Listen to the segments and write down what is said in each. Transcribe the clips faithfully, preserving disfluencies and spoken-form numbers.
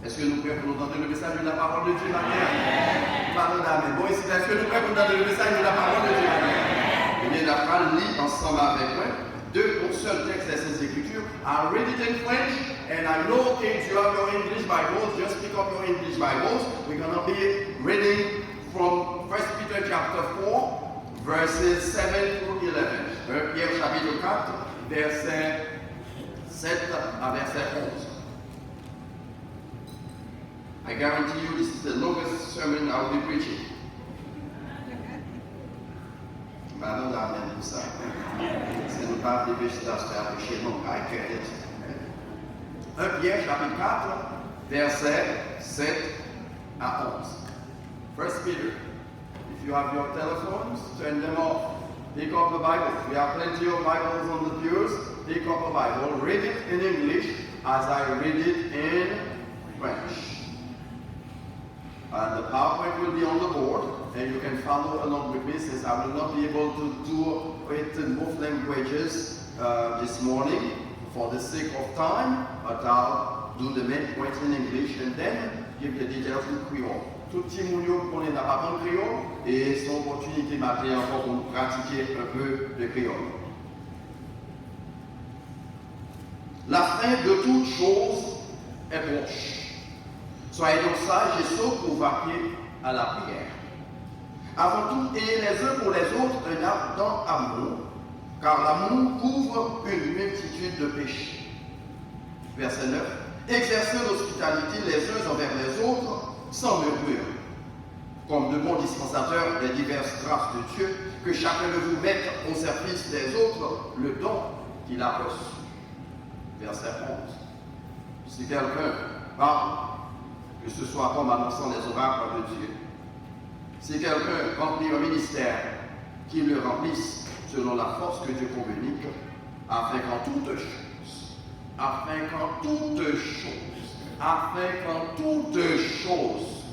Est-ce que nous prêts pour nous tenter le message de la parole de Dieu matin? Pardon, amen. Bon, ici, est-ce que nous prêts pour nous tenter le message de la parole de Dieu matin? Eh bien, nous allons lire ensemble avec moi deux, un seul texte des Saintes Écritures. I read it in French, and I know, kids, you have your English Bibles. Just pick up your English Bibles. We're gonna be reading from First Peter chapter four, verses seven to eleven. Un Pierre chapitre quatre, verset sept à verset onze. I guarantee you this is the longest sermon I will be preaching. M pa tande amen pou sa. Si nou pa vle preche, pastè a preche long, I get it. Un Pierre chapitre quatre, verset sept à onze. First Peter. If you have your telephones, turn them off. Pick up the Bible. We have plenty of Bibles on the pews. Pick up a Bible. Read it in English as I read it in French. And the PowerPoint will be on the board, and you can follow along with me since I will not be able to do it in both languages uh, this morning for the sake of time, but I'll do the main points in English and then give the details in Creole. Tout timoun yo konnen n ap aprann kreyòl, e se yon opòtinite maten an ankò pou nou pratike un peu de créole. La fin de toutes choses est proche. Soyez donc sages et sobres pour vaquer à la prière. Avant tout, ayez les uns pour les autres un ardent amour, car l'amour couvre une multitude de péchés. Verset neuf. Exercez l'hospitalité les uns envers les autres sans murmure. Comme de bons dispensateurs des diverses grâces de Dieu, que chacun de vous mette au service des autres le don qu'il a reçu. Verset onze. Si quelqu'un parle, que ce soit comme annonçant les oracles de Dieu. Si quelqu'un remplit un ministère, qu'il le remplisse selon la force que Dieu communique, afin qu'en toute chose, afin qu'en toute chose, afin qu'en toute chose,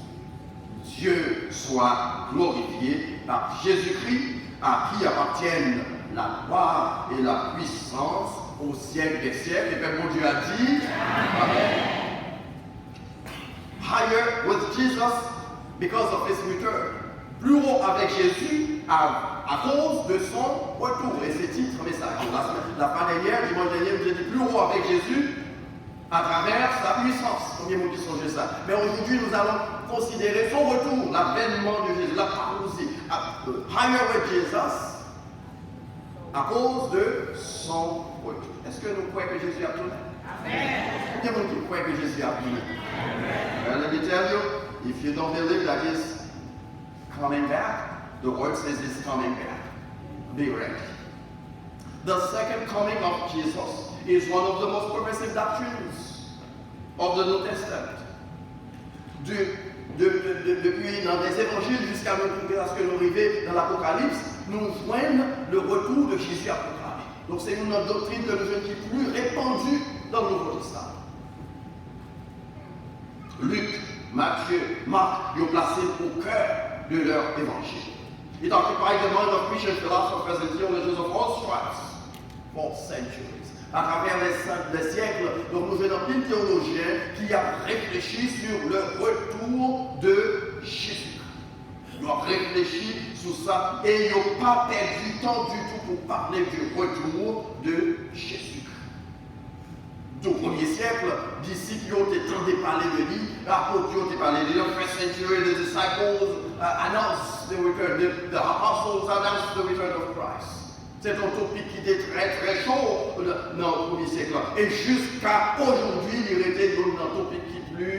Dieu soit glorifié par Jésus-Christ, à qui appartiennent la gloire et la puissance au siècle des siècles. Et peuple Dieu a dit, Amen. Higher with Jesus because of his return. Plus haut avec Jésus à, à cause de son retour. E se tit mesaj la, la fwa dènyè, dimanch dènyè, nou te di plus haut avec Jésus à travers sa puissance. Konbyen moun ki sonje sa? Mais aujourd'hui, nous allons considérer son retour, l'avènement de Jésus, la parousie. Ah, euh, higher with Jesus, à cause de son retour. Est-ce que nous croyons que Jésus a tourné? Amen. Combien de monde qui croit que Jésus a tourné? Well, let me tell you, if you don't believe that he's coming back, the word says he's coming back. Be ready. The second coming of Jesus is one of the most pervasive doctrines of the New Testament. De, de, de, de, depi nan les évangiles jusqu'à nou, jusqu'à ce que nou rive nan l'Apocalypse, nou jwenn le retour de Jésus à proclamer. Donk se youn nan doktrin ke nou jwenn ki pli repandi dans le Nouveau Testament. Luc, Matthieu, Marc, yo plase l au cœur de leur évangile. It occupied the mind of Christian philosophers and theologians of all stripes for centuries. Atravè lè, lè syèk, donk nou jwenn anpil teyolojyen ki ap reflechi sur le retour de Jésus-Christ. Yo ap reflechi sou sa e yo pa pèdi tan ditou pou pale du retour de Jésus-Christ. Donk, premye syèk, disip yo te tande pale de li, apot yo te pale de li. First century, the disciples uh, announced the return, the, the apostles announced the return of Christ. Se te yon topik ki te trè, trè cho nan, nan premye syèk la. E jiska ojodwi, li rete youn nan topik ki pli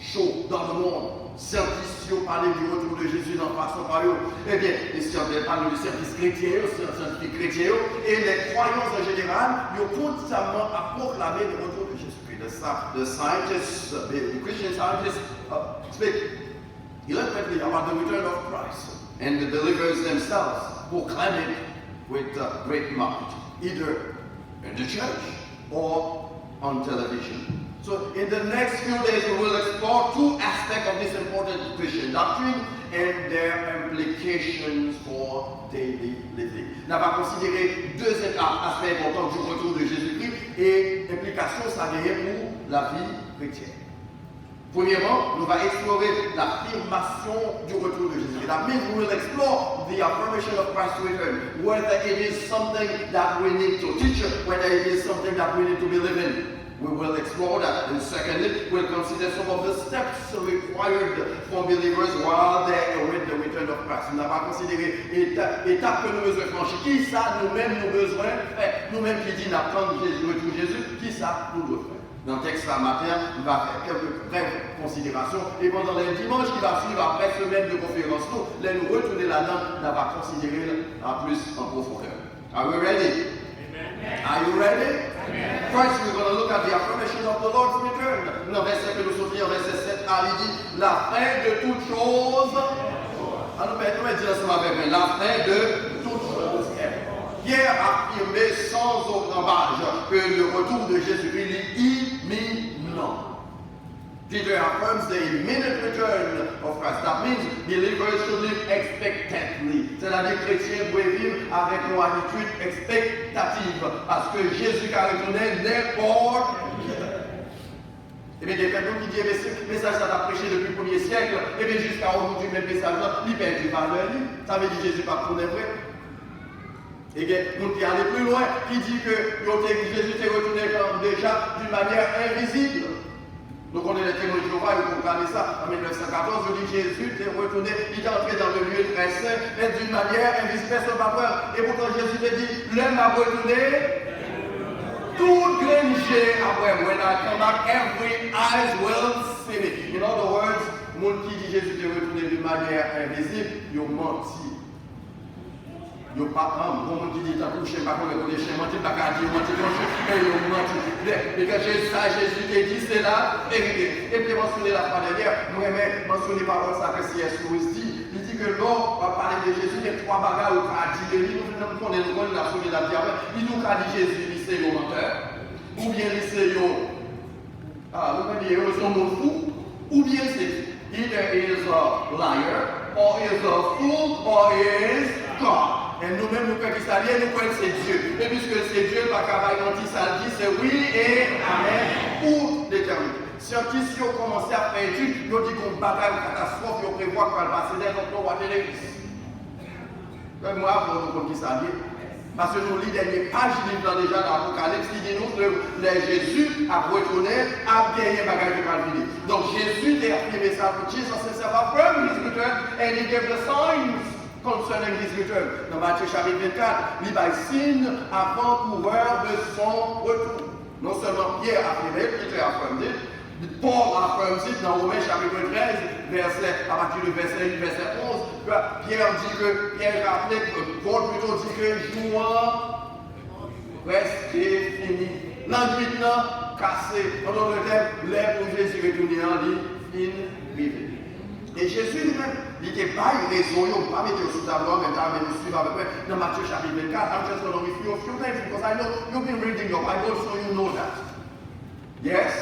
cho dans le monde. Syantis yo pale du retour de Jésus nan fason pa yo. Ebyen, e syantis pale de syantis kretyen yo, syan- syantifik kretyen yo, e les croyants en général, yo konstamman ap pwoklame le retour de Jésus-Christ. The, sci- the scientists, uh, the Christian scientists uh, speak eloquently about the return of Christ, and the believers themselves proclaim it with uh, great might, either in the church or on television. So, in the next few days, we will explore two aspects of this important Christian doctrine and their implications for daily living. N ap konsidere de aspè enpòtan du retour de Jésus-Christ e enplikasyon sa genyen pou lavi kretyèn. Premièrement, nous va explorer l'affirmation du retour de Jésus. That means we will explore the affirmation of Christ's return, whether it is something that we need to teach, whether it is something that we need to believe in. We will explore that. And secondly, we'll consider some of the steps required for believers while they await the return of Christ. Nou va konsidere etap, etap ke nou bezwen franchi. Kisa nou menm nou bezwen fè? Nou menm ki di n ap tann Jezi, retour Jezi, kisa nou dwe fè? Nan tèks sa maten an, m va fè kèlke brèf konsiderasyon, e pandan lè dimanch ki va swiv apre semèn de konferans nou, lè nou retounen ladan, n a va konsidere l a plis an pwofondè. Are we ready? Are you ready? First, we're gonna look at the affirmation of the Lord's return. Nan vèsè ke nou soti an, vèsè sèt a, li di, la fin de toute chose. An nou mèt, nou mèt di l ansanm avèk mwen, la fin de toute chose. Pierre affirmait sans aucun ambages que le retour de Jésus-Christ est imminent. Peter affirms the imminent return of Christ. That means believers should live expectantly. Sètadi, kretyen dwe viv avèk yon atitid ekspektativ, paske Jezi ka retounen nenpòt kilè. Ebyen, gen kèk moun ki di, ebyen, si mesaj sa t ap preche depi premye syèk, ebyen, jiska ojodi, menm mesaj la, li pèdi valè li. Sa vle di Jezi p ap tounen vre. E gen moun ki ale pli lwen, ki di ke yo te, Jezi te retounen kan, deja d'une manière invisible. Nou konnen lè Temwen de Jewova, yo pwoklame sa an mil nèf san katòz, yo di Jezi te retounen, li te antre dans le lieu très saint, mais d'une manière invisible, pèsonn pa t wè l. E poutan Jezi te di, lè m ap retounen, tout grenn je ap wè m. When I come back, every eyes will see me. In other words, moun ki di Jezi te retounen d'une manière invisible, yo manti. Yo pa, an, gon moun ki di tankou chen pa konnen kote chen manti, m pa ka di yo manti konsa, men yo manti. Byen, e kan Jezi, sa Jezi te di, se la verite. E m te mansyone lafwa dènyè, mwen renmen mansyone pawòl sa ke C S Lewis di. Li di ke lè w ap pale de Jezi, gen twa bagay ou ka di de li, nou fenk konnen, nou konnen, n ap sonje l ap di apre. Li di ou ka di Jezi, li se yon mantè, oubyen li se yon Ah, nou ka di, yo se yon moun fou, oubyen se either is a liar, or is a fool, or is God. E nou menm, nou kwè ki sa l ye, nou kwè l se Dye. E piske l se Dye, l pa ka bay manti, sa l di se wi e amèn pou letènite. Syantis yo kòmanse ap fè etid, yo di gon bagay, yon katastwòf yo prevwa k pral pase dèyè, don't know what it is. Fè mwen avè w nou konn ki sa l ye. Paske nou li dènye paj liv lan deja nan Apokalips ki di nou ke lè Jezi ap retounen, ap genyen bagay ki pral vini. Donk, Jezi te afime sa, Jesus himself affirmed his return and he gave the signs concerning his return. Nan Matye chapit vennkat, li bay siy avan kourè de son retour. Non sèlman Pyè afime l, Peter affirmed it, Paul affirms it nan Women chapit trèz, vèsè, apati de vèsè uit, vèsè onz, Pyè di ke, Pyè raple, Pòl pito di ke jou an prèske fini. Lannwit lan kase. An dòt tèm, lè pou Jezi retounen an, li fin rive. E Jezi li menm, li te bay rezon yo, m pa mete yo sou tablo a, men m ta renmen nou swiv avèk mwen nan Matye chapit vennkat. I'm just gonna read you a few things because I know you've been reading your Bible, so you know that. Yes?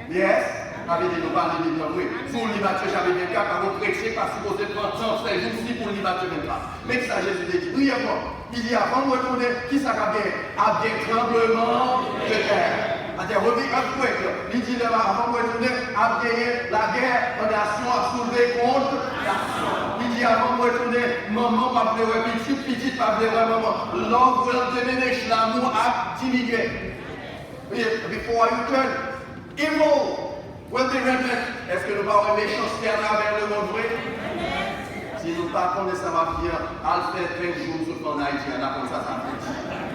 Yes? Sa vle di nou pa li Bib lan vre. Si w li Matye chapit vennkat, pa gon kretyen k pa sipoze pran tan, fè jousi pou l li Matye vennkat. Men ki sa Jezi te di briyèvman. Li di, avan m retounen, ki sa k ap genyen? Ap gen tranbleman de tè. Ap gen earthquake. Li di, lè avan m retounen, ap genyen lagè, nasyon ap soulve kont nasyon. Li di, avan m retounen, manman p ap vle wè pitit, pitit p ap vle wè manman. Love will diminish, lanmou ap diminye. Before you turn, evil will be rampant. Èske nou pa wè mechanste atravè lemonn vre? Si nou pa konnen sa m ap di an, al fè trèz jou sou flann Ayiti an, n a konn sa sa vle di.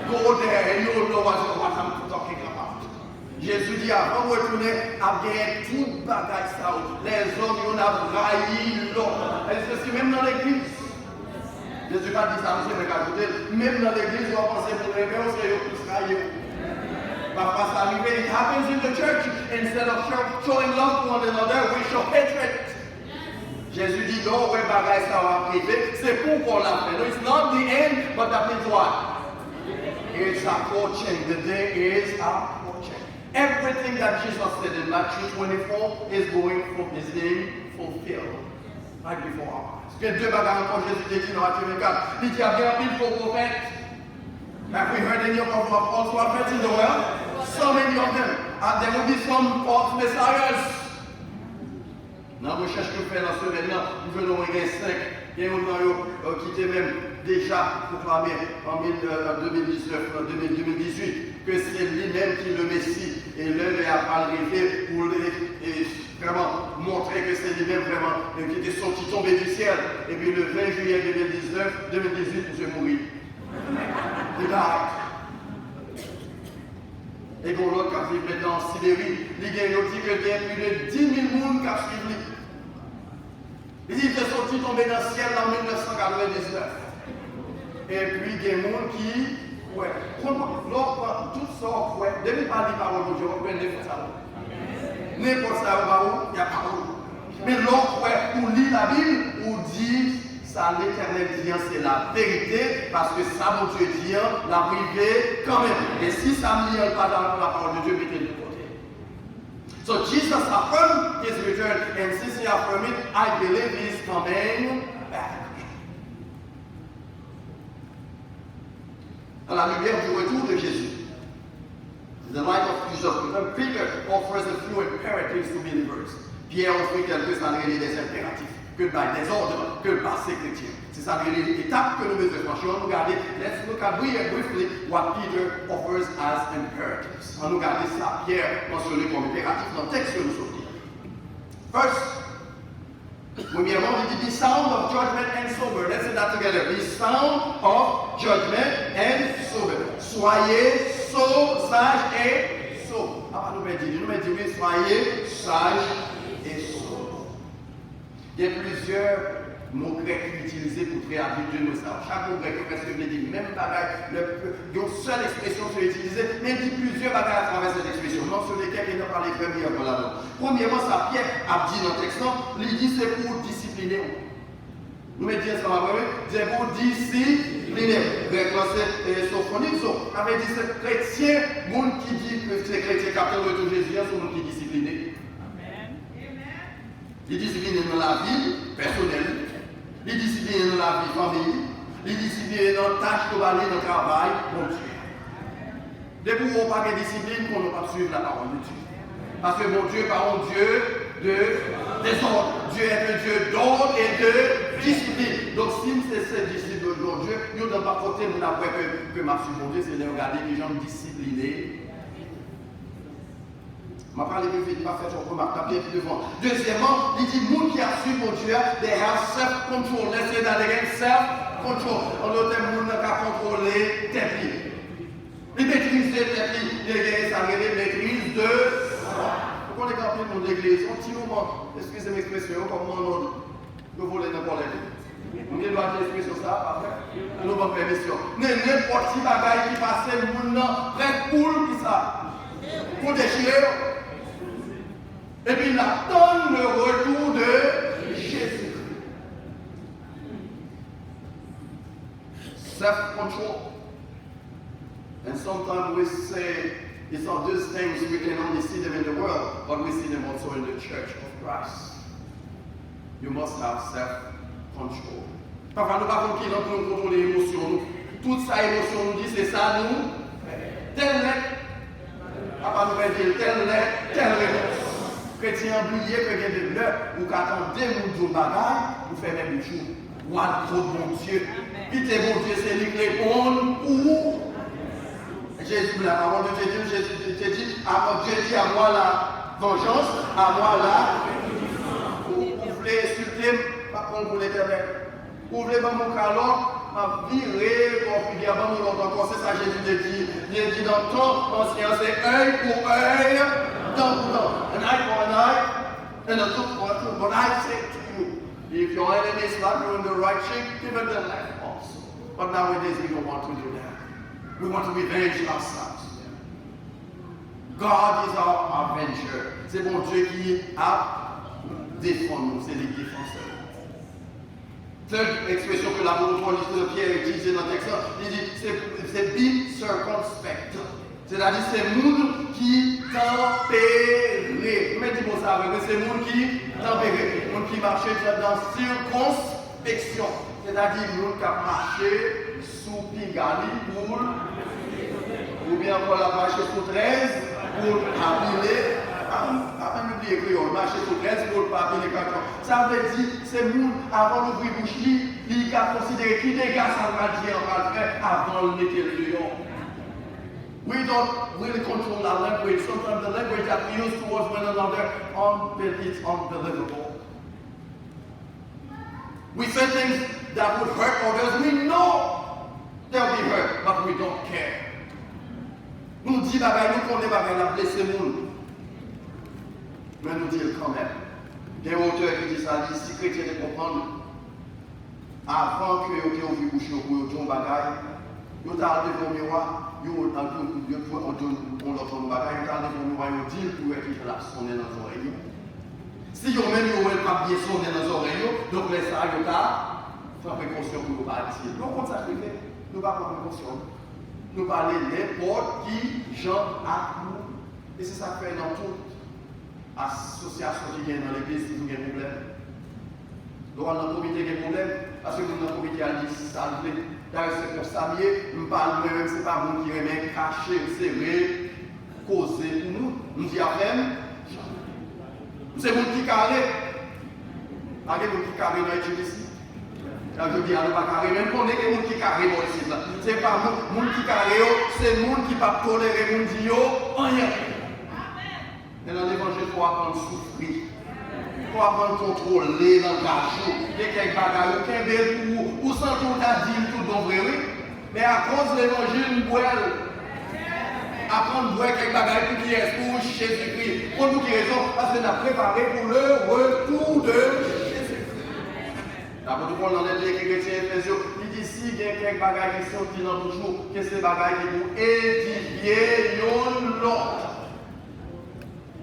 Go there and you will know what, what I'm talking about. Jezi di, avan m retounen, ap genyen tout bagay sa yo. Lèzòm youn ap rayi lòt. Èske se menm nan legliz? Jezi pa di sa, non, se mwen k ajoute l. Menm nan legliz, w ap panse moun renmen w, se yo k plis rayi w. Pafwa sa rive, it happens in the church. Instead of show, showing love to one another, we show hatred. Jezi di, lè w wè bagay sa yo ap rive, se poko lafen. No, it's not the end, but that means what? It's approaching. The day is approaching. Everything that Jesus said in Matthew twenty-four is going for, is being fulfilled right before our eyes. Gen de bagay ankò Jezi te di nan Matye vennkat. Li di, ap gen anpil fo pwofèt. Have we heard any of, of false prophets in the world? So many of them. And there will be some false messiahs. Nan rechèch ke m fè nan semèn nan, m jwenn omwen gen senk. Gen youn nan yo, euh, ki te menm deja pwoklame an mil, euh, an de mil diznèf, an de mil, de mil dizuit, ke se li menm ki le Mesi. E lè, lè a pral rive pou l, e, e, vrèman montre ke se li menm vrèman, e, ki te soti tonbe di syèl. Epi le ven jiyè de mil diznèf, de mil dizuit, misye mouri. Li bay. E gen yon lòt k ap viv mentnan an Siberi. Li gen, yo di ke gen plis de dis mil moun k ap swiv li. Li di, "M te soti tonbe nan syèl la an mil nèf san katrevendiznèf." Epi gen moun ki kwè. Konn, lè w pran tout sa w kwè, depi w pa li pawòl Bondye, w ap kwè nenpòt sa w. Nenpòt sa yo ba ou, y ap ba ou. Men lè w kwè, ou li Labib, ou di, "Sa Letènèl di an, se laverite, paske sa Bondye di an, l ap rive kanmenm." E si sa m li an pa dakò la parole de Dieu, mete l de kote. So Jesus affirmed his return, and since he affirmed it, I believe he is coming back. À la lumière du retour de Jésus, the light of Jesus, Peter offers a few imperatives to believers. Pyè ofri kèlke sa l rele des impératifs, ke l bay, des ordres, ke l pase kretyen. Se sa l rele etap ke nou bezwen franchi. Ann nou gade, let's look at bri- briefly what Peter offers as imperatives. Ann nou gade sa Pyè mansyone kòm enperatif nan tèks ke nou sot li. First, premyèman, li di, "Be sound of judgment and sober." Let's say that together. "Be sound of judgment and sober." Soyez so-, sage et sobre. Apa nou pèdi li, nou mèt di, wi, "Soyez sage et sobre." Gen plizyè mo grèk ki itilize pou tradui de mo sa yo. Chak mo grèk yo prèske vle di menm bagay. Lè, yon sèl ekspresyon se itilize, men di plizyè bagay atravè sèt ekspresyon. Mansyone kèk e n ap pale trè briyèvman ladan. Premyèman, sa Pyè ap di nan tèks lan, li di se pou w disipline w. Nou mèt di ansanm avè m, wi. Di pou w disipline w. Grèk lan se, e, sophonizo. Sa vle di se kretyen, moun ki di, se kretyen k ap tann retou Jezi an, se moun ki disipline. Li disipline nan lavi pèsonèl li, li disipline nan lavi fanmi li, li disipline nan tach yo ba li nan travay Bondye a. Depi w pa gen disiplin, konnen w p ap swiv la parole de Dieu. Paske Bondye pa yon Dye de dezòd. Dieu est un Dieu d'ordre et de discipline. Donk, si m se, se disip Bondye, yon nan pa kote moun ap wè ke, ke m ap swiv Bondye, se lè yo gade kijan m disipline. M ap pale pi vit, m ap fè twòp remak, n ap gen pi devan. Dezyèmman, li di moun ki ap swiv Bondye a, they have self control. Let's say that again, self control. An dòt tèm, moun nan ka kontwole tèt li. Li metrize tèt li. Li gen sa rele maîtrise de soi. Ou konnen gen anpil moun legliz, yon ti moman, eskize m ekspresyon yo, kòm manno, yo vole nan kòlèt li. Nou gen dwa di ekspresyon sa a, pa vre? Nou ban m pèmisyon. Men nenpòt ti bagay ki pase, moun nan prèt pou l, kisa? Pou dechire yo. Epi l ap tann le retour de Jésus-Christ. Self-control. And sometimes we say, it's all these things we can only see them in the world, but we see them also in the church of Christ. You must have self-control. Pafwa nou pa konn ki jan pou nou kontwole emosyon nou. Tout sa emosyon nou di, se sa nou fè. Tèl lè, apa nou pèdi l, tèl lè, tèl repons. Kretyen an bliye ke gen de lè ou ka tande moun di yon bagay, ou fèmen bouch ou. Ou al kot Bondye. Kite Bondye, se li k reponn pou ou. Jezi, la parole de Dieu dit, Jésus te di, à, Dieu dit, à moi la vengeance, à moi la. Ou, ou vle ensilte m, m ap pran pou Letènèl. Ou vle ban m yon kalòt, m ap vire bò figi a, ban m yon lòt ankò. Se sa Jezi te di. Li te di nan tan ansyen an, se œil pour œil, dent pour dent. An eye for an eye, and a tooth for a tooth. But I say to you, if your enemy slap you in the right cheek, give him the left also. But nowadays, we don't want to do that. We want to revenge ourselves. God is our avenger. Se Bondye ki ap defann nou, se li ki defansè nou. Third ekspresyon ke lapot Pòl, Pyè itilize nan tèks la, li di, se, se be circumspect. Sètadi, se moun ki tanpere. Ou mèt di mo sa avè m, se moun ki tanpere. Moun ki mache dan, dan sikons- peksyon, sètadi moun k ap mache sou piga li pou l, oubyen ankò l ap mache sou trèz pou l apile. Amen, amen, oubli. kreyòl, mache sou trèz pòt pa pile katon. Sa vle di, se moun, avan l ouvri bouch li, li ka konsidere ki dega sa l pral di an pral fè avan l mete l deyò. We don't really control our language. Sometimes the language that we use towards one another, unbe- it's unbelievable. We say things that would hurt others. We know they'll be hurt, but we don't care. Nou di bagay, nou konnen bagay la blese moun. Men nou di l kanmenm. Gen yon otè ki di sa, li di, si kretyen te konprann, avan ke yo te ouvri bouch yo pou yo di yon bagay, yo ta al devan yon miwa, yo, yo, yo, yo, yo, yon lòt yon bagay, yo ta al devan yon miwa, yo di l pou yo wè kijan l ap sonnen nan zòrèy yo. Si yo menm yo wè l p ap byen sonnen nan zòrèy yo, donk lè sa a yo ta pran prekosyon pou yo pa di l. Nou konn sa k rive, nou pa pran prekosyon. Nou pale nenpòt ki jan ak moun. E se sa k fè nan tout asosyasyon ki gen nan legliz toujou gen pwoblèm. Lè w al nan komite gen pwoblèm, paske moun nan komite a di sa l vle. Dayè se konsa m ye, m pa, mwen menm se pa moun ki renmen kache, m sere, koze pou moun. M di afè m, m se moun ki kare. Pa gen moun ki kare nan etid isi. Sa vle di a nou pa kare, men m konnen gen moun ki kare bò isit la. Se pa moun, moun ki kare yo, se moun ki p ap tolere moun di yo anyen. Men nan levanjil, fò w aprann soufri. Fò w aprann kontwole langaj ou. Gen kèk bagay ou kenbe l pou ou, ou santi w ta di l tout bon vre, wi. Men akoz levanjil, m bwè l. Aprann bwè kèk bagay pou kiyès? Pou Jezikri. Konn pou ki rezon? Paske n ap prepare pou le retour de Jezikri. Lapot Pòl nan lèt li ekri kretyen Efèz yo, li di, si gen kèk bagay ki soti nan bouch ou, ke se bagay ki pou edifye youn lòt.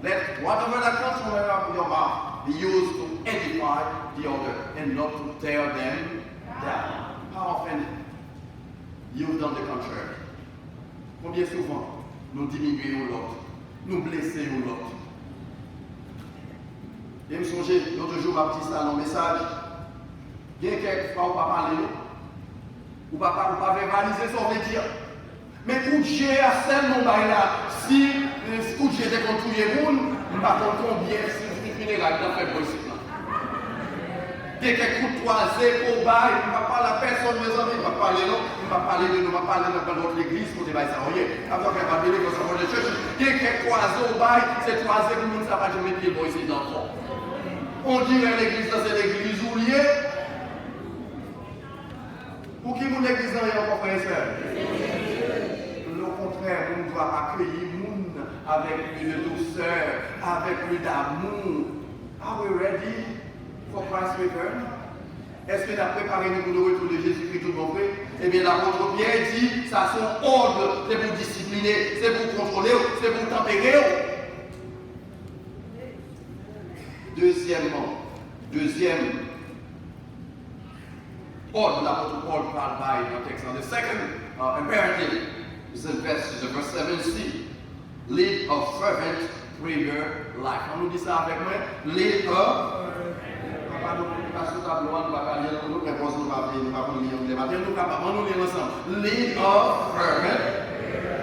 Let whatever that comes from your mouth be used to edify the other and not to tear them down. How often you've done the contrary? Konbyen souvan nou diminye youn lòt, nou blese youn lòt? E m sonje, lòt jou m ap di sa nan mesaj, gen kèk fwa ou pa pale non. Ou pa, ou pa vèbalize sa w vle di a. Men kout je a sèlman w bay la. Si, eh, kout je te konn touye moun, m pa konn konbyen sèvis fineray m t ap fè bò isit la. Gen kèk kout kwaze ke w bay, m p ap pale a pèsonn, mezanmi, m p ap pale non, m p ap pale de nou, m ap pale nan lòt legliz kote bagay sa yo ye. Atò kè pa bele, kè sa mòde chèch, gen kèk kwaze w bay, se kwaze pou moun sa pa janm met pye l bò isit ankò. Ondirè legliz la se legliz ou l ye. Pou ki moun legliz lan ye ankò, frè e sè? Lokontrè, moun dwe akeyi moun avèk plis de dousè, avèk plis damou. Are we ready for Christ's return? Èske n ap prepare nou pou le retour de Jésus-Christ tout bon vre? Ebyen, lapot Pyè di, sa se yon òd, se pou disipline, se pou kontwole w, se pou tanpere w. Dezyèmman, dezyèm òd lapot Pòl pral bay nan tèks lan. The second, uh, imperative is in verse, is in verse seven C. Live a fervent prayer life. Ann nou di sa avèk mwen. Live a, papa nou ki pa sou tablo a, nou pa ka li l pou nou, men pòz nou pa vle, nou pa konn li anglè maten, nou kapab, ann nou li l ansanm. Live a fervent.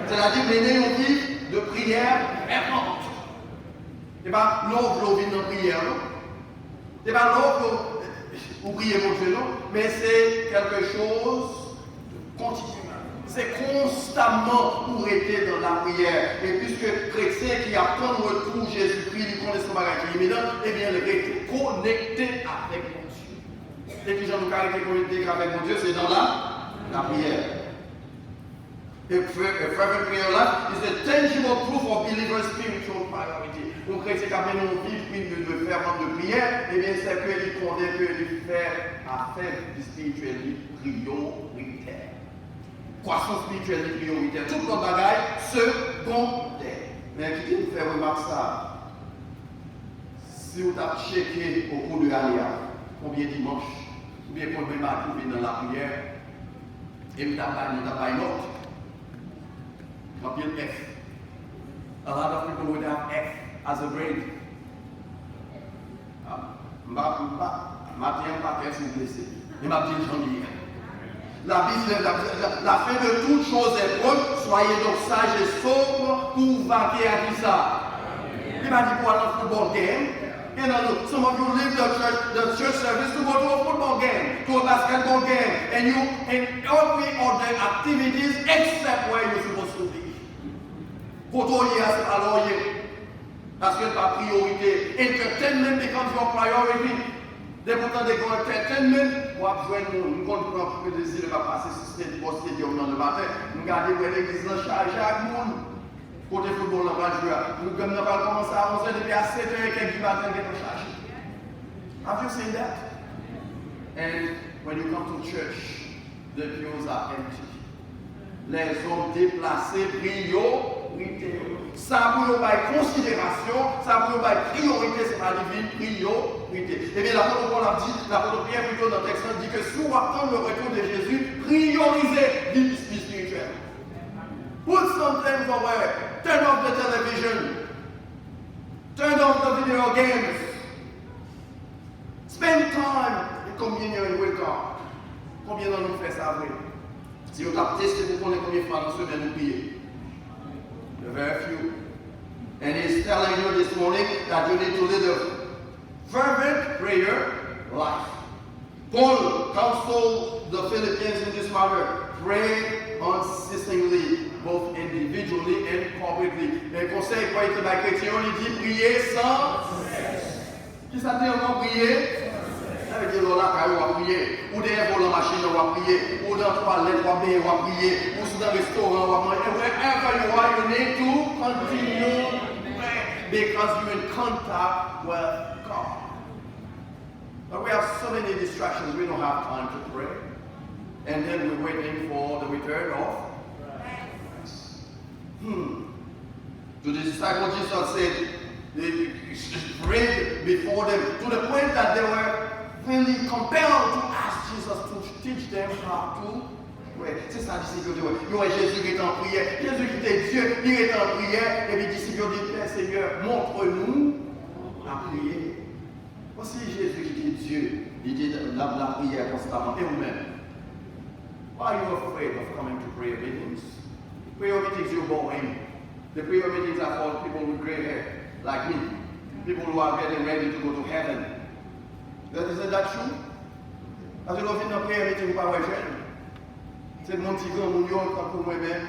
Sètadi mennen yon vi de priyè fèman. Se pa lè w vle w vin nan priyè, non. Se pa lè w vle w, ou priye Bondye, non. Men se quelque chose de continu. Se konstamman ou rete nan lapriyè. E piske kretyen ki ap tann retou Jezikri, li konnen se yon bagay ki iminan, ebyen, li rete konekte avèk Bondye. E kijan nou ka rete konekte avèk Bondye? Se nan la, lapriyè. A fer-, a fervent prayer life is a tangible proof of believer's spiritual priority. Yon kretyen k ap mennen yon vi de, de fèman de priyè, ebyen, se ke li konnen ke li fè afè espirityèl li priyoritè. Kwasans espirityèl li priyoritè. Tout lòt bagay segondè. Men kite m fè remak sa a. Si w t ap tcheke au cours de ane a, konbyen dimanch, oubyen konbyen madi w vin nan lapriyè, e m t ap bay, nou t ap bay nòt. Anpil F. A lot of people would have F as a grade. Ah, m pa, m pa, maten an m pa kè si w blese. Men m ap di l jan l ye a. La Bible, la, la, la fin de toute chose est proche, soyez donc sages et sobres, pou w vake a kisa? Li pa di pou al nan football game. You know, some of you leave the church, the church service to go to a football game, to a basketball game, and you in every other activities except where you supposed to be. Kote w ye a, se pa la w ye. Paske l pa priyorite. Entertainment becomes your priority. Depi w tande gen entertainment, w ap jwenn moun. M konn pran plezi lè m ap pase sou stage, bò stadium nan lematen. M gade wè legliz lan chaje ak moun. Kote foutbòl lan pral jwe a? Pwogram nan pral kòmanse a onzè, depi a setè e kèk di maten, l gentan chaje. Have you seen that? And when you come to church, the pews are empty. Lèzòm deplase priyorite yo. Sa pou yo bay konsiderasyon, sa pou yo bay priyorite, se pa divin priyorite. Ebyen, lapot Pòl ap di, lapot Pyè pito nan tèks lan di ke si w ap tann le retour de Jésus, priyorize vi espirityèl. Put some things away. Turn off the television. Turn off the video games. Spend time in communion with God. Konbyen nan nou fè sa vre? Si yo t ap teste pou konnen konbyen fwa nan semèn ou priye. The very few. And he's telling you this morning that you need to live a fervent prayer life. Paul counsel the Philippians in this matter, pray unceasingly, both individually and corporately. Men konsèy Pòl te bay kretyen yo, li di, priye san sès. Kisa te ankò? Priye. Sa vle di lè w lakay ou, w ap priye. Ou dèyè volan machin nan, w ap priye. Ou nan twalèt, w ap benyen, w ap priye. Ou sou nan restoran, w ap manje. Wherever you are, you need to continue to pray because you in contact with God. But we have so many distractions, we don't have time to pray. And then we're waiting for the return of Christ. Hmm. To the disciples, Jesus said, they prayed before them to the point that they were really compelled to ask Jesus to teach them how to pray. Se sa disip yo te wè. Yo wè Jezi rete an priyè. Jezi ki te Dye, li rete an priyè. Epi disip yo di, Pè, Senyè, montre nou a priye. Bon, si Jezi ki te Dye, li te nan lapriyè konstaman, e ou menm? Why are you afraid of coming to prayer meetings? Prayer meetings, you're boring. The prayer meetings are for people with gray hair, like me. People who are getting ready to go to heaven. Isn't that true? Paske lè w vin nan prayer meeting, ou pa wè jèn. Se moun ti granmoun yo, tankou mwen menm.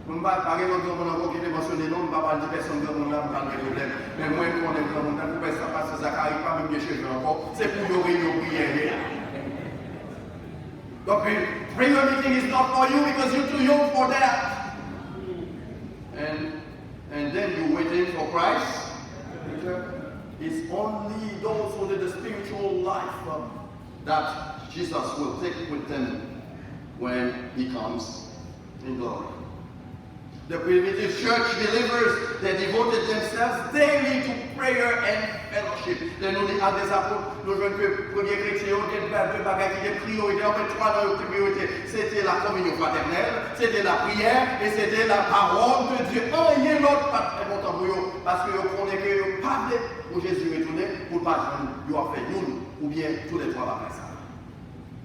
Mwen pa, pa gen lòt granmoun ankò ki te mansyone non, m pa pral di pèsonn granmoun la, m pral gen pwoblèm. Men mwen, m konnen granmoun nan, pou pèsonn pastè Zakari pa menm gen cheve ankò. Se pou yo reyinyon priyè ye. Donk, prayer meeting is not for you because you're too young for that. And, and then you waiting for Christ. It's only those who live the spiritual life, um, that Jesus will take with them when he comes in glory. The primitive church believers, they devoted themselves daily to prayer and fellowship. Lè nou li Actes des Apôtres, nou jwenn ke premye kretyen yo te gen de bagay ki te priyorite, anfen twa nan yo ki te priyorite. Se te la communion fraternelle, se te la prière, et se te la parole de Dieu. Anyen lòt pa t enpòtan pou yo, paske yo konnen ke yo pa vle pou Jezi retounen, pou l pa jwenn yo ap fè youn oubyen toulètwa bagay sa yo.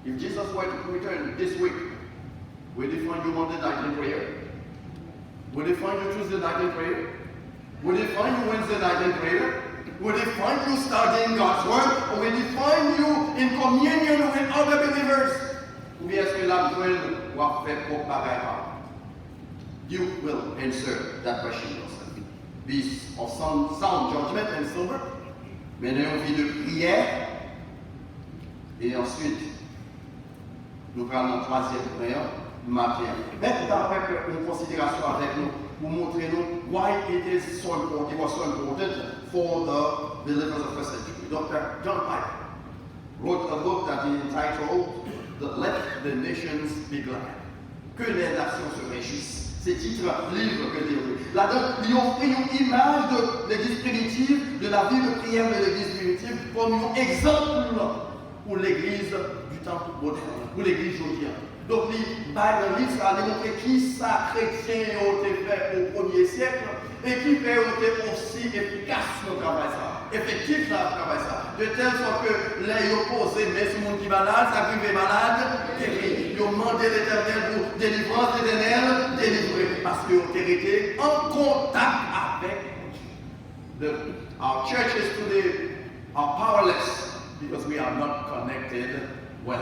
If Jesus were to return this week, will he find you Monday night in prayer? Will he find you Tuesday night in prayer? Will he find you Wednesday night in prayer? Will he find you studying God's word? Or will he find you in communion with other believers? Oubyen èske l ap jwenn w ap fè pwòp bagay pa w? You will answer that question yourself. Be of sound, sound judgment and sober. Mennen yon vi de priyè. E answit, nou pral nan twazyèm pwen an maten an. Men m ta fè yon konsiderasyon avèk nou pou montre nou why it is so important, it was so important for the believers of first century. Doctor John Piper wrote a book that he entitled the Let the Nations Be Glad. Que les nations se réjouissent. Se tit liv ke l te ekri. Ladan, li ofri yon imaj de legliz primitiv, de la vie de prière de legliz primitiv, kòm yon egzanp pou legliz du temps moderne, pou legliz jodi a. Donk, li bay nan liv sa a, li montre ki sa kretyen yo te fè o premye syèk, e ki fè yo te osi efikas nan travay sa a, efektif nan travay sa a, de tèl sòt ke lè yo poze men sou moun ki malad, sa k rive malad, geri. Yo mande Letènèl pou delivrans, Letènèl delivre, paske yo te rete an kontak avèk Bondye. The, our churches today are powerless because we are not connected with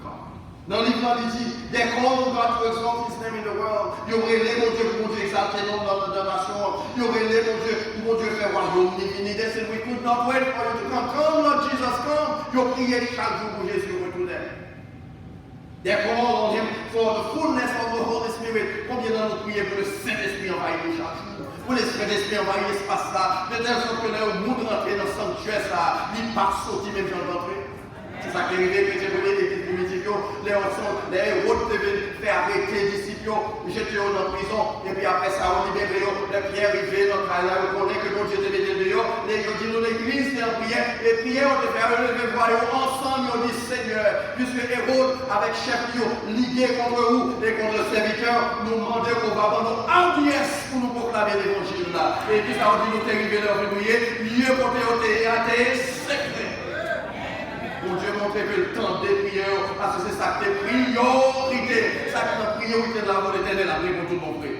God. Nan liv la, li di, they call on God to exalt his name in the world. Yo rele Bondye pou Bondye egzalte non nan, nan nasyon an. Yo rele Bondye pou Bondye fè wayòm li vini. They said, we could not wait for you to come. Come, Lord Jesus, come. Yo priye chak jou pou Jezi retounen. They call on him for the fullness of the Holy Spirit. Konbyen nan nou priye pou le Sentespri anvayi nou chak jou? Pou le Sentespri anvayi espas la, de tèl sòt ke lè yon moun rantre nan sanktyè sa, li pa soti menm jan l rantre. Se sa ki rive kretyen premye legliz primitif yo, lè yon son, lè Ewòd te vin fè arete disip yo, jete yo nan prizon, epi apre sa, yo libere yo. Lè Pyè rive nan kay la, yo konnen ke Bondye te mete l deyò, e yo di nou legliz te an priyè, e priyè yo te fè, yo leve vwa yo ansanm, yo di, Senyè, piske Ewòd avèk chèf li yo lige kont ou e kont sèvitè, nou mande ke w va ban nou odyans pou nou pwoklame levanjil la. E kisa yo di nou te rive lè yo vin priye? Lye kote yo te ye a te sekrè. Bondye montre ke l tande priyè yo, paske se sa k te priyorite. Sa ki nan priyorite nan lavi Letènèl ap reponn tout bon vre.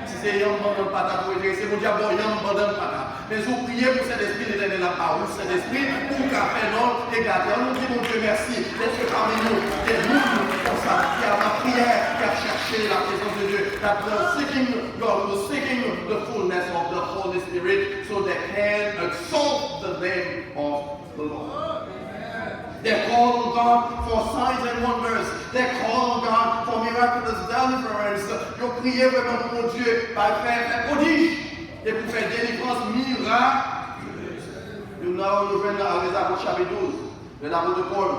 Si se yanm bannan patat ou enterese, Bondye ap ba w yanm bannan patat. Men si w priye pou Sentespri, Letènèl ap ba ou Sentespri pou w ka fè non l eklate. Ann nou di Bondye mèsi dèske pami nou gen moun konsa ki ap nan priyè, ki ap chèche la présence de Dieu, that are seeking God, who are seeking the fullness of the Holy Spirit, so they can exalt the name of the Lord. They call on God for signs and wonders. They call on God for miraculous deliverance. Yo priye vrèman pou Bondye bay fè, fè pwodij e pou fè delivrans miraculous. Youn nan yo nou jwenn nan Act des Apôtres chapit douz. Lè lapot Pòl,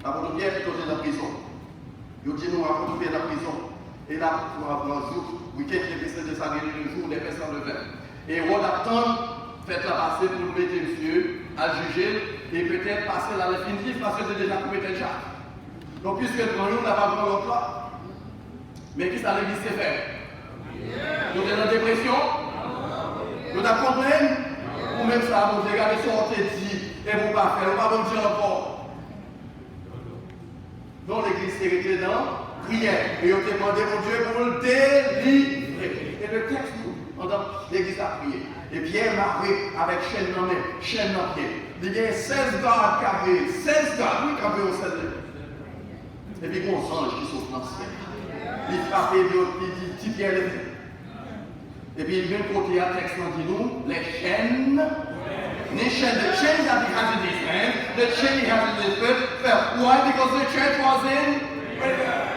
lapot Pyè pito te nan prizon. Yo di nou apot Pyè nan prizon. E l ap pran, pran jou, wikenn ki te prese de sa, gen de jou, les pains sans levain. E Ewòd ap tann fèt la pase pou l mete misye al jije l, e petèt pase l a lenfinitif, paske l te deja koupe tèt Chak. Donk, piske l pran youn, l ap al pran lòt la. Men kisa legliz te fè? Yo te nan depresyon? Yo t ap konplenn? Ou menm sa, Bondye, gade sa w te di, epi w pa fè l, ou pa Bondye ankò. Non, legliz te rete nan priyè. E yo te mande Bondye pou l delivre. E le tèks nou, pandan legliz la ap priye, e Pyè mare avèk chèn nan men, chèn nan pye. Li gen sèz gad k ap veye, sèz gad, wi, k ap veye yon sèl legliz. Epi gen yon zanj ki sot nan syèl la. Li frape, li di, li di, Ti Pyè, leve. Epi menm kote a, tèks lan di nou, les chaînes, ni chaînes, the chains that he has in his hand, the chain he has in his foot, fell. Why? Because the church was in prayer.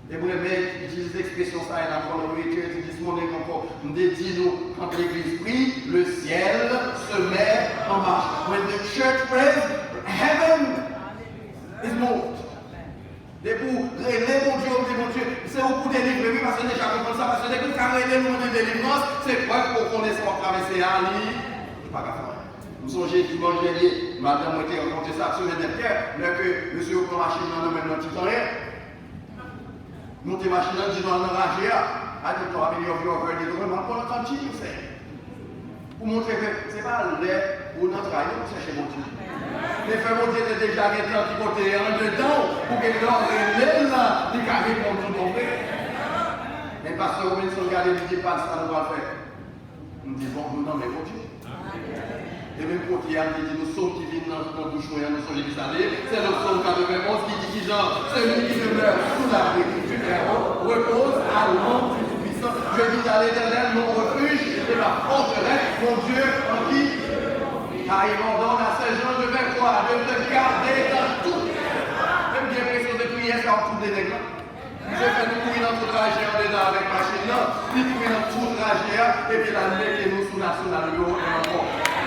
E mwen renmen itilize ekspresyon sa a, and I'm gonna reiterate it this morning ankò. M te di nou, quand l'église prie, le ciel se met en marche. When the church prays, heaven is moved. Depi w rele Bondye, ou di, Bondye, se ou pou delivre, wi, paske n deja konprann sa, paske depi w ka rele l, ou mande delivrans, se prèv ke w konnen sa w ap travèse a, li pa ka fè anyen. M sonje dimanch dènye, madanm mwen te rankontre sa ak semèn dèt kè, lè ke mesye yo pran machin nan nan men l nan Ti Kanyen. Moute machin nan, di nou al nan raje a. I don't know how many of you have heard it, mwen, m ap pran kanti, you say. Pou montre ke se pa lè ou nan tray non pou chèche Bondye. Men fè Bondye te deja gen tan ki kote andedan w, pou ke lè w rele l la, li ka reponn tout bon vre. Men pastè Robinson gade, li di, pa sa nou pral fè. M di, bon, nou nan men Bondye. E menm kote a, m te di nou, sòm ki vin nan, nan bouch mwen an, nou sonje ki sa l ye, c'est le psaume quatre-vingt-onze qui dit kijan? Celui qui demeure sous l'abri du Très-Haut repose à l'ombre du Tout-Puissant. Je dis à l'Éternel, mon refuge et ma forteresse, mon Dieu en qui. Car il ordonne à ses anges de faire quoi? De te garder dans tout. Menm gen presyon de priyè sa ap touble nèg la. Misye fè nou kouri nan tou traje andedan avèk machin nan, li kouri nan tou traje a, epi l al mete nou sou nasyonal yo ankò.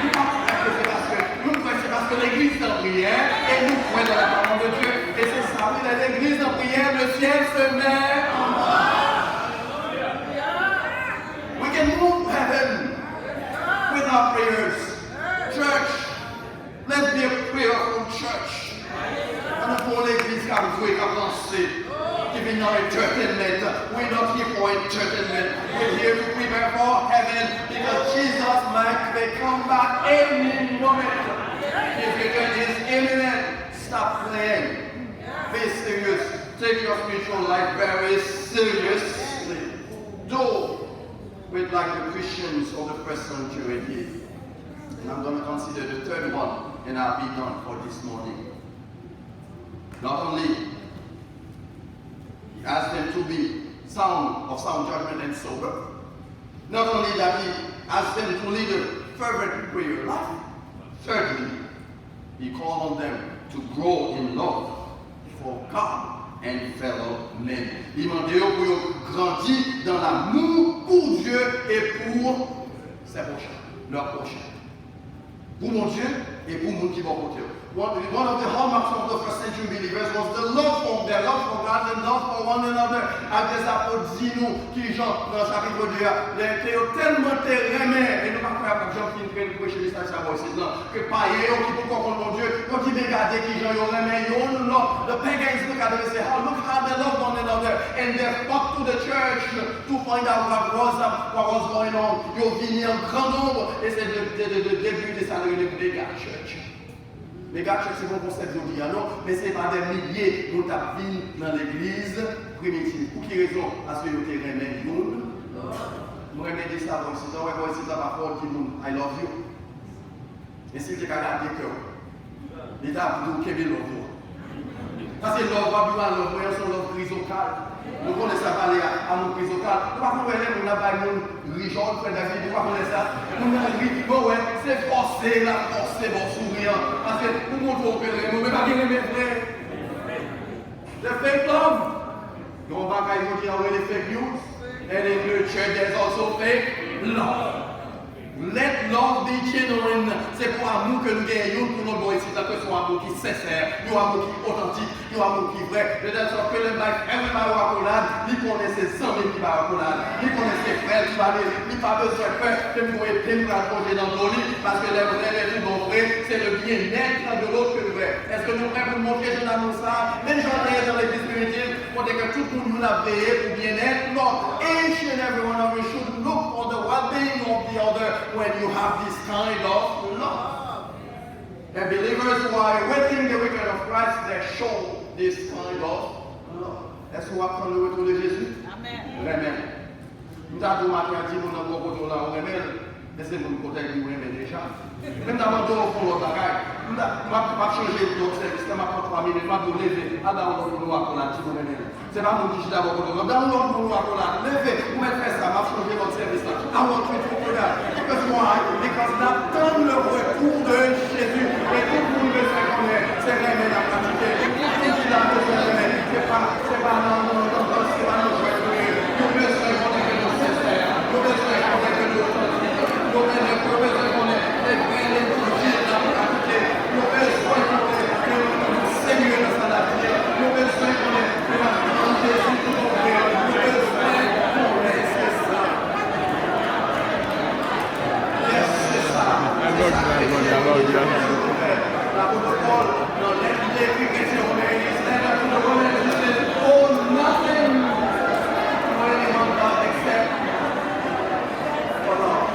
Nou pa kwè ke se paske, nou kwè se paske legliz nan priyè, e nou kwè dans la parole de Dieu. E se sa, wi, lè legliz nan priyè, le ciel se met en marche. We can move heaven with our prayers. Church, let's be a prayerful church. Ann nou fè yon legliz k ap jwe, k ap danse, ki vin nan entertainment. We not here for entertainment. We here to prepare for heaven because Jesus might may come back any moment. His return is imminent. Stop playing. Be serious. Take your spiritual life very seriously. Do Wait like the Christians of the first century did. And I'm going to consider the third one, and I'll be done for this morning. Not only he asked them to be sound, of sound judgment and sober, not only that he asked them to lead a fervent prayer life, thirdly, he called on them to grow in love for God and fellow men. Li mande yo pou yo grandi dans l'amour pour Dieu et pour ses prochains, leur prochain. Pou Bondye e pou moun ki bò kote yo. One, one of the hallmarks of the first century believers was the love for, their love for God and love for one another. Ak Dèzapot di nou kijan nan chapit de a, lè ke yo tèlman te renmen, e nou pa kwè apot Jan fin fè preche mesaj sa bò isit lan, ke payen yo ki poko konn Bondye, yo di, men gade kijan yo renmen youn lòt. The pagans look at them and say, "How, look how they love one another," and they flock to the church to find out what was, what was going on. Yo vini an gran nonb, e se de, de, de, de debi de sa nou rele mega church. Mega church se pa yon konsèp jodi a non, men se pa dè milye nou t ap vin nan legliz primitiv. Pou ki rezon? Paske yo te renmen youn. Mwen renmen di sa bò isit, lè w wè bò isit la pafwa w di moun, "I love you." Men si l te ka gade kè w, li ta ap di w kenbe love ou an. Paske love w ap jwenn love mwen an se yon love krizokal. Nou konnen sa pale a, amour krizokal. Nou pa konn wè lè moun ap bay moun ri jòn, frè David, nou pa konnen sa. Moun nan ri, bon wè, se fòse l ap fòse ba w souri an. Paske pou montre w ke l renmen w, men pa gen renmen vre. The fake love. Gen yon bagay jodi a yo rele fake news. And in the church there's also fake love. Let love be genuine. Se pou amou ke nou genyen youn pou lòt bò isit la, ke se yon amou ki sensè, yon amou ki otantik, yon amou ki vrè. De tèl sòt ke lè m bay frè mwen ba yo akolad, li konnen se zanmi m ki ba yo akolad. Li konnen se frè l ki ba li. Li pa bezwen pè ke m gon epe m pral poze nan do li, paske lè m renmen tout bon vre, se le bien-être de l'autre ke m vle. Èske nou prè pou n montre jan damou sa a? Menm jan w te ye nan legliz primitiv, kote ke tout moun youn ap veye pou byennèt lòt. Each and every one of you should look for the well-being of the other when you have this kind of love. And believers who are awaiting the return of Christ, they show this kind of love. Èske w ap tann le retour de Jésus? Amèn. Renmen. M ta di w maten an, di moun nan bò kote w la, ou renmen l, men se moun kote l di w renmen deja. Men m ta mande w fè yon lòt bagay. M ta, m ap, m ap chanje lòt sèvis la, m ap pran twa minit, m ap di w leve, al ba yon lòt moun yon akolad, di w renmen l. Se pa moun ki chita bò kote w la, ba yon lòt moun yon akolad, leve, ou mèt fè sa, m ap chanje lòt sèvis la. I want you to do that. Because why? Because n ap tann le retour de Jésus. E tout moun bezwen konnen se renmen n ap pratike. Tout moun ki la bezwen renmen. Se pa, se pa nan, nan, nan, nan, se pa nan jwèt vre. Nou bezwen konnen ke nou sensè. Nou bezwen konnen ke nou otantik. Nou bezwen, nou bezwen konnen se vrè levanjil n ap pratike. Nou bezwen konnen ke nou, nou serye nan sa n ap di a. Nou bezwen konnen ke n ap tann Jezi pou nou vre. Nou bezwen konnen se sa. Yes, se sa. Se sa. Apot Pòl, nan lèt li te ekri kretyen Women, he said unto the Romans, he said, "Owe nothing to anyone but except for love."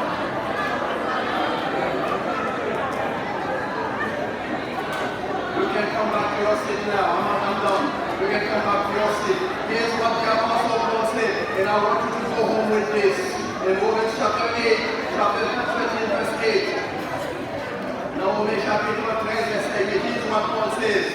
You can come back to your seat now. I'm, I'm done. You can come back to your seat. Here's what the Apostle Paul said, and I want you to go home with this. In Romans chapter eight, chapter thirteen, verse eight. Nan Women chapitre treize, verset huit, here's what Paul says.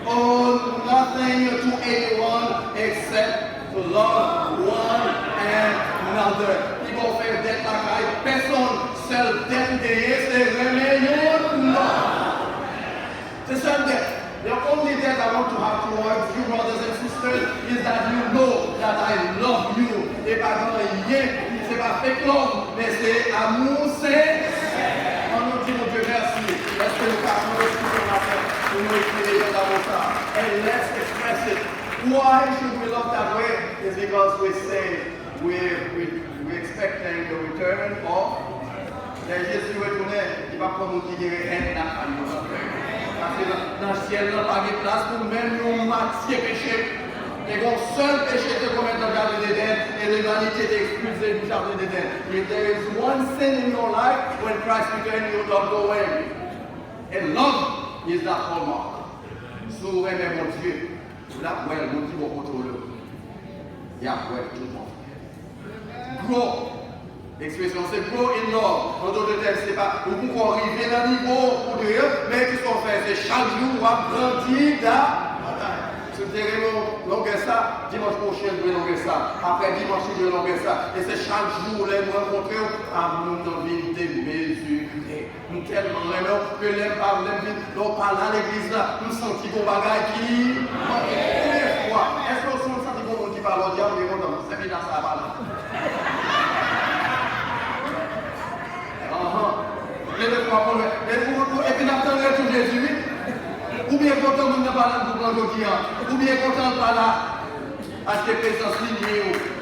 Owe nothing to anyone except to love one another. Li pa w fè dèt lakay pèsonn. Sèl dèt ou genyen, se renmen youn lòt. Se sèl dèt. The only debt I want to have towards you, brothers and sisters, is that you know that I love you. E pa gen anyen, se pa fake love, men se amou sensè. Ann nou di Bondye mèsi. Èske nou ka pran responsabilite pou nou eksprime jan damou sa? And let's express it. Why should we love that way? It's because we say we, we, we expecting the return of. Lè Jezi retounen, li p ap pran moun ki gen hèn lakay yo non. Paske nan, nan syèl lan pa gen plas pou menm yon matye peche. Te gen yon sèl peche te komèt nan jaden Edenn, e limanite te ekspilse di jaden Edenn. If there is one sin in your life, when Christ return, you will not go away. And love is that hallmark. Si w renmen Bondye, w ap wè l, moun ki bò kote w yo, y ap wè l tou bon. Grow. Ekspresyon se grow in love. An dòt tèm, se pa ou poko rive nan nivo ou dwe, men kisa w fè, se chak jou w ap grandi davantaj. Si w te renmen yon longè sa, dimanch pwochen, l dwe longè sa. Apre dimanch, li dwe longè sa. E se chak jou, lè m rankontre w, amou m nan vin demezire. M tèlman renmen w ke lè m pa, lè m vin, lè w pa la legliz la, m santi gon bagay ki manke. Konbyen fwa, èske w santi gon moun ki pale w di, "A, m byen kontan, sèmina sa a pa la"? Anhan. Gen de fwa pou nou, e pou, pou, epi n ap tann retou Jezi, wi. Ou byen kontan moun nan pa la nan gwoup lan jodi a. Ou byen kontan l pa la. Paske prezans li nwi w.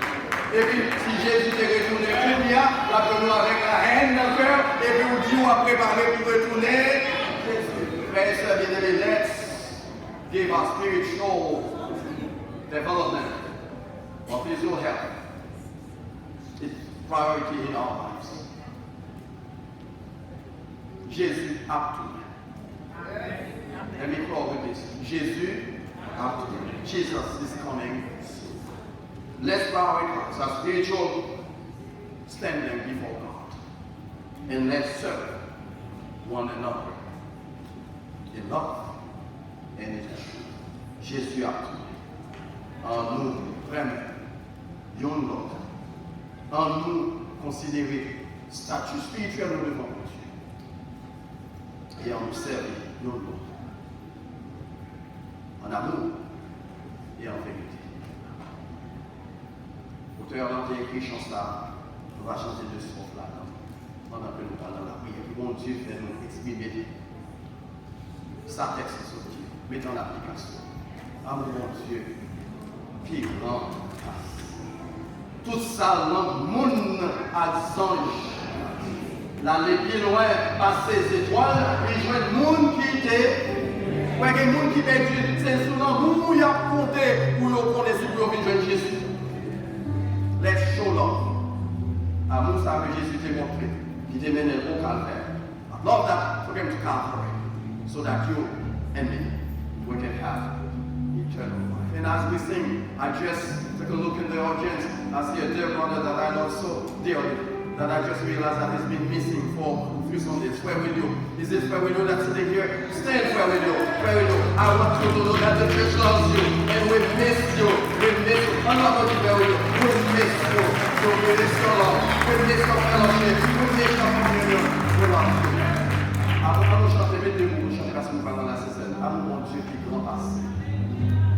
Epi, si Jezi te retounen kounye a, l ap jwenn ou avèk lahèn nan kè w, epi w di w ap prepare pou retounen. Jezi. Frè e sè byeneme, let's give our spiritual development, our physical health, its priority in our lives. Jezi ap tounen. Let me close with this. Jezi ap tounen. Jesus is coming soon. Let's prioritize our spiritual standing before God. And let's serve one another in love and in truth. Jezi ap tounen. Ann nou renmen youn lòt. Ann nou konsidere stati espirityèl nou devan Bondye. E ann nou sèvi youn lòt. En amour et en vérité. Otè an te ekri chan sa a, nou va chante de sòf ladan, pandan ke nou pral nan lapriyè. Pou Bondye fè nou eksprime sa tèks la soti, mete an aplikasyon. Amou Bondye pi gran pase tout sa lang moun ak zanj. L ale pi lwen pase zetwal, li jwenn moun ki te. Wè, gen moun ki pèdi, se sou lanmou y ap konte pou yo konnen si pou yo vin jwenn Jezi. Let's show love. Amou sa ke Jezi te montre, ki te mennen l o Kalvè. I love that took him to Calvary so that you and me, we can have eternal life. And as we sing, I just took a look in the audience. I see a dear brother that I love so dearly that I just realized that he's been missing for a few Sundays. Frè Wilio, is it Frè Wilio that's sitting here? Stand, Frè Wilio. Frè Wilio, I want you to know that the church loves you and we miss you. We miss you. Ann aplodi Frè Wilio. We miss you. So we miss your love. We miss your fellowship. We miss your communion. We love you. Avan nou chante, met de mo pou chante paske nou pral nan la Sentèn. Amou Bondye pi gran pase.